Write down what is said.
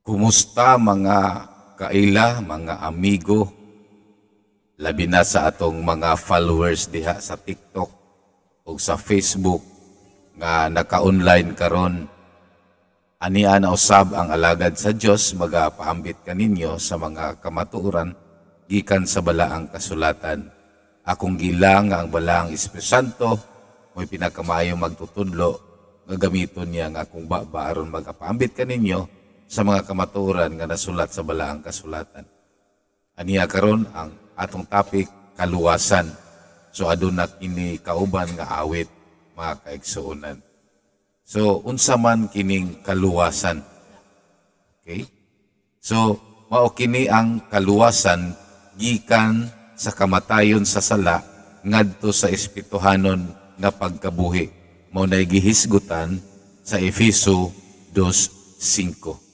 Kumusta, mga kaila, mga amigo, labi na sa atong mga followers diha sa TikTok o sa Facebook nga naka-online karon? Ania na usab ang alagad sa Dios, magapaambit kaninyo sa mga kamatuoran gikan sa Balaang Kasulatan. Akong gilang nga ang Balaang Espiritu Santo mo'y pinakamaayo magtutudlo nga gamiton niya ang akong baba aron magapaambit kaninyo sa mga kamatuoran nga nasulat sa Balaang Kasulatan. Aniya karon ang atong topic, kaluwasan. So aduna kini kauban nga awit, mga kaigsuonan. So unsa man kining kaluwasan? Okay? So mao kini ang kaluwasan gikan sa kamatayon sa sala ngadto sa espirituhanon nga pagkabuhi. Mao nay gihisgutan sa Efeso 2:5.